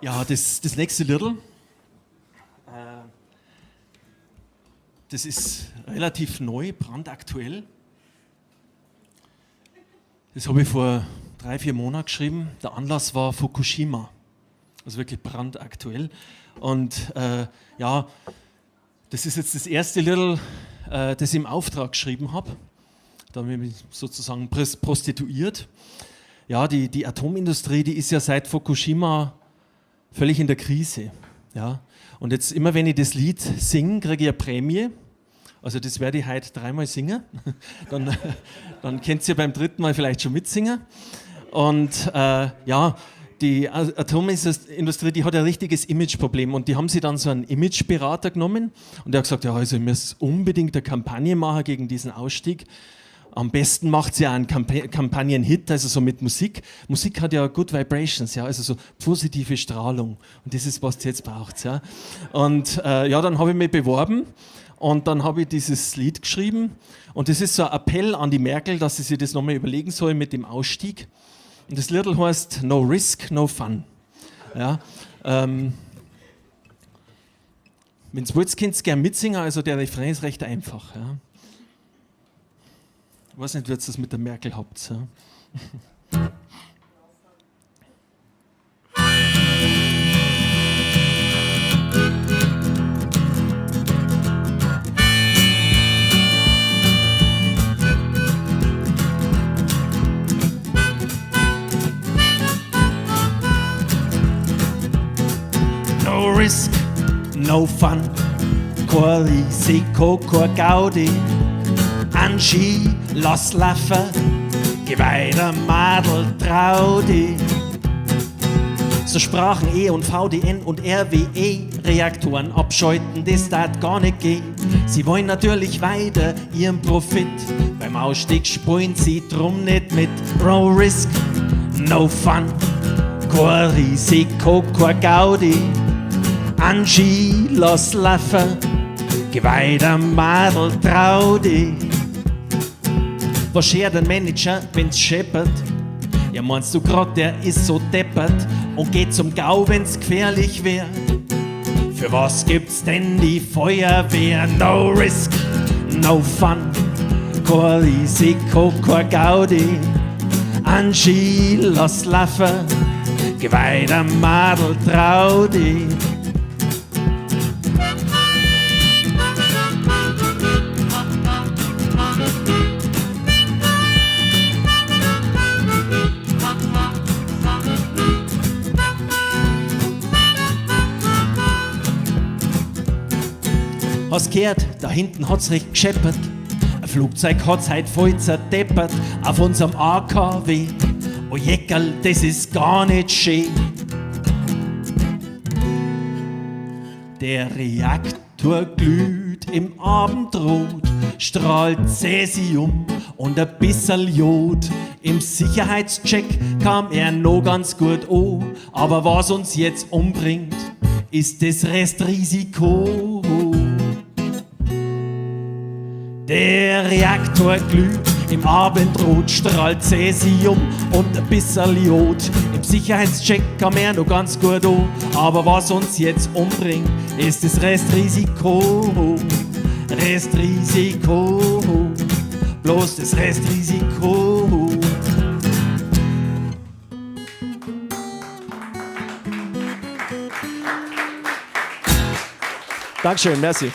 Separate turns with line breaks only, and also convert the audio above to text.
Ja, das nächste Liedl, das ist relativ neu, brandaktuell. Das habe ich vor 3, 4 Monaten geschrieben. Der Anlass war Fukushima. Also wirklich brandaktuell. Und ja, das ist jetzt das erste Liedl, das ich im Auftrag geschrieben habe. Da habe ich mich sozusagen prostituiert. Ja, die Atomindustrie, die ist ja seit Fukushima völlig in der Krise. Ja. Und jetzt immer, wenn ich das Lied singe, kriege ich eine Prämie. Also das werde ich heute 3-mal singen. Dann könnt ihr beim 3. Mal vielleicht schon mitsingen. Und ja, die Atomindustrie, die hat ein richtiges Imageproblem. Und die haben sich dann so einen Imageberater genommen. Und der hat gesagt, ja, also ihr müsst unbedingt eine Kampagne machen gegen diesen Ausstieg. Am besten macht sie ja einen Kampagnen-Hit, also so mit Musik. Musik hat ja Good Vibrations, ja, also so positive Strahlung. Und das ist, was ihr jetzt braucht. Ja. Und ja, dann habe ich mich beworben und dann habe ich dieses Lied geschrieben. Und das ist so ein Appell an die Merkel, dass sie sich das nochmal überlegen soll mit dem Ausstieg. Und das Lied heißt No Risk, No Fun. Ja, wenn's wollt, könnt's gern mitsingen, also der Refrain ist recht einfach. Ja. Ich weiß nicht, wie ihr das mit der Merkel habt. Ja. No risk, no fun, kein Risiko, kein Gaudi. Angie, lass laufen, geh weiter, Madel, trau di. So sprachen E und V, D, N und R, W, E. Reaktoren abschalten, das tat gar nicht gehen. Sie wollen natürlich weiter ihren Profit. Beim Ausstieg spulen sie drum nicht mit. No risk, no fun, kein Risiko, kein Gaudi. Angie, lass laufen, geh weiter, Madel, trau di. Was schert ein Manager, wenn's scheppert? Ja, meinst du grad, der ist so deppert und geht zum Gau, wenn's gefährlich wär? Für was gibt's denn die Feuerwehr? No risk, no fun, kein Risiko, kein Gaudi. Angie, lass laufen, geh weiter, Madel, trau di. Hast gehört, da hinten hat's recht gescheppert. Ein Flugzeug hat's heut voll zerdeppert auf unserem AKW. Oh Jeckerl, das ist gar nicht schön. Der Reaktor glüht im Abendrot, strahlt Cäsium und ein bisserl Jod. Im Sicherheitscheck kam er noch ganz gut an, aber was uns jetzt umbringt, ist das Restrisiko. Der Reaktor glüht im Abendrot, strahlt Cäsium und ein bisserl Jod. Im Sicherheitscheck kam er noch ganz gut an, aber was uns jetzt umbringt, ist das Restrisiko. Restrisiko, bloß das Restrisiko. Dankeschön, merci.